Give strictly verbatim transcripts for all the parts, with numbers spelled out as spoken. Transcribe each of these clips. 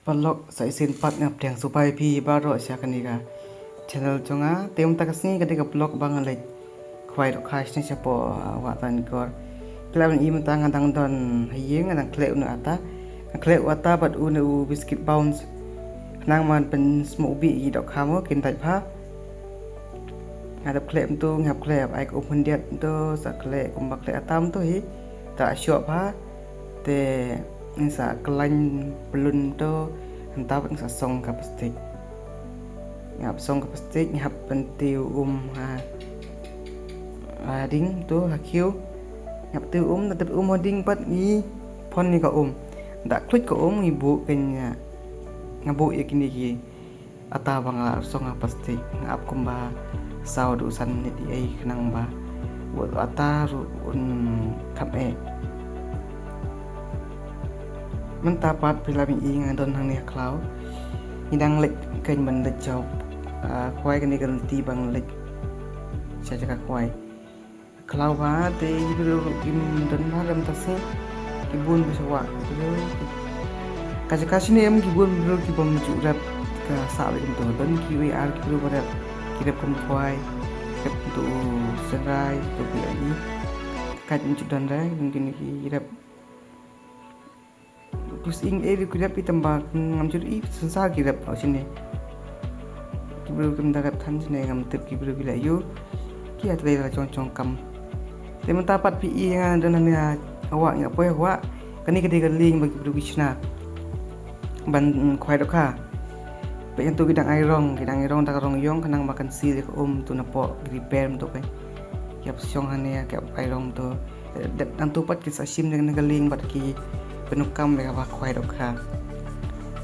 Paralok, sa shisien pat nga pdiang sngewbha ïa phi baroh sha kane ka channel jong nga. Te mynta ka sngi ka dei ka vlog ba nga leit khwai dohkha shane shapoh, ah, Wah Ranikor. Khlem i mynta nga dang don ha ïing, nga dang khleh une u ata. Nga khleh u ata bad une u biscuit bounce. Khnang ban pynsmoh bih ïa ki dohkha mo kin dait bha. Nga dep khleh mynta, nga hap khleh, hap ai ka um khyndiat mynta, sa khleh kumba khleh ata mynta hi. Ta shoh bha. Te ngin sa khlaiñ balloon to, hangta pat ngin sa song ka plastik. Nga hap song ka plastik, nga hap pyntiew um ha, ha ding to, ha khiew. Nga hap tiew um, nga hap tiew um ha ding pat ngi pon ïa ka um. Da khluit ka um ngi buh kane, nga buh ïa kine ki ata ba nga la song ha plastik, nga ap kumba saw haduh san minit ïa ei khnang ba u ata ruh un kham eh. Mynta pat phi lah ban i nga don hangne ha khlaw. Ngi dang leit keiñ ban leit jop, ah, khwai, kane ka lynti ba nga leit sha jaka khwai. Khlaw bha te ki briew ruh kim don bha lem, ta sngi ki bun bha sha wah ki briew. Ka jaka shane em ki bun briew ki bym ju rep ka sah ba kim don, don kiwei ar ki briew ba rep, ki rep kum khwai, rep tu synrai tu ki ai. Ka jaka shane don re, mungkin ki rep. Pus ing eh, ki rep i tang ba ngam ju i, synshar ki rep shane. Ki briew kim da rep than shane, ngam tip ki briew ki la ïoh. Ki ïa trei la jong jong kam. Te mynta pat phi i nga don hangne ha wah, nga poi ha wah. Kane ka dei ka lieng ba ki briew ki shna ban, mm, khwai dohkha. Peit, ngan tu ki dang ai rong, ki dang ai rong da ka rong ïong khnang ba kan seal ïa ka um tu napoh, ki repair mynta ka. Ki hap shong hangne, ki hap ai rong tu. Dep nangtu pat ki sa shim na ka lieng bad ki pyndonkam ïa kaba khwai dohkha.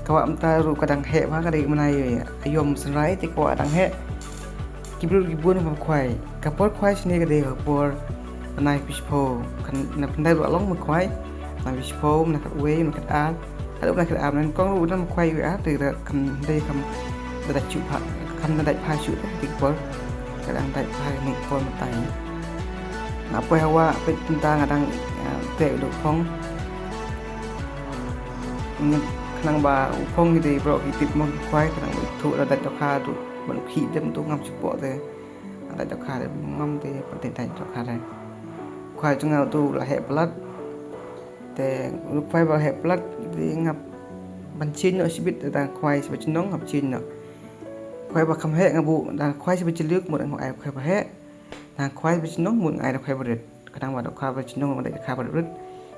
Ka wah mynta ruh ka dang heh bha, ka dei mynta ïa ïom synrai te ka wah dang heh. Ki briew ki bun ba khwai. Ka por khwai shane ka dei ka por nine fifty-four. Kan na pynda ruh long ba khwai. Nine fifty-four, na khatwei, na khatar. Haduh na khatar, na kong ruh na khwai wei ar, te ka kham dei kham da dait shuh bha, kham da dait bha shuh te ka por. Ka dang dait bha kane ka por mynta. Nga poi ha wah, peit mynta nga dang, ah, teh u phong. Khnang ba u phong ki dei baroh ki tip mo ki khwai, khnang ba u thuh la dait dohkha tu, ban u khih dem tu ngam shu pok te. La dait dohkha te ngam te, pat te dait dohkha te. Khwai jong nga tu la heh palat. Te u khwai ba heh palat te nga ban change noh shibit, te dang khwai shibit chnong nga ban change noh. Khwai ba kham heh nga buh, dang khwai shibit jylliew mut nga ai khwai ba heh. Dang khwai shibit chnong mut nga ai khwai ba rit. Khnang ba dohkha ba chnong ba dait dohkha ba rit.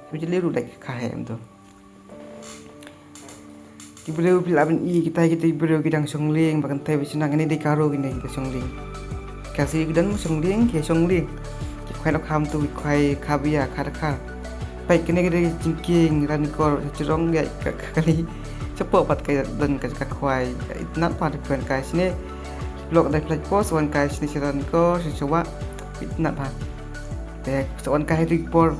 Shibit jylliew ruh dait dohkha heh mynta. Ki briew phi lah ban i kita, kita ki briew ki dang shong lieng ba kynthei ba shnong, kine dei ka rong, kine kita shong lieng. Ka Khasi ki don shong lieng, ki shong lieng. Ki khwai dohkha mynta, ki khwai kha bia, kha dohkha. Peit kine ki dei jingkieng Ranikor, jrong ïa ka, ka kali. Shapoh pat ka don ka, ka khwai. Itynnad pat phi wan kai shane. Vlog dei phi leit pos, wan kai shane sha Ranikor, sha, sha wah. Itynnad pat. Te sa wan kai ha ki por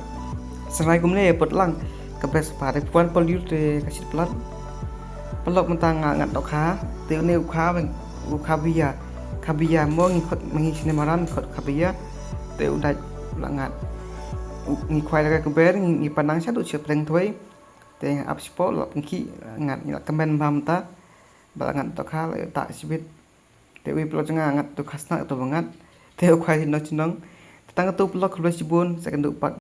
synrai kumne pat lang. Ka best part, te phi wan pol ïa u te ka shit palat. Paralok, mynta nga ngat dohkha, te une u kha, u kha bia, kha bia mo ngi khot, ma ngi shane maran khot kha bia, te u dait la ngat. U, ngi khwai la ka kber, ngi, ngi pan nang shaduh sha pleng thwei, te nga ap shapoh la pynkhih, ngat, ngi la kmen bha mynta, ba la ngat dohkha la ïoh tah shibit. Te uwei u paralok jong nga ngat dohkha snak, to ba ngat. Te u khwai sha chnong. Te tang katto paralok, khublei shibun, sa ïakynduh pat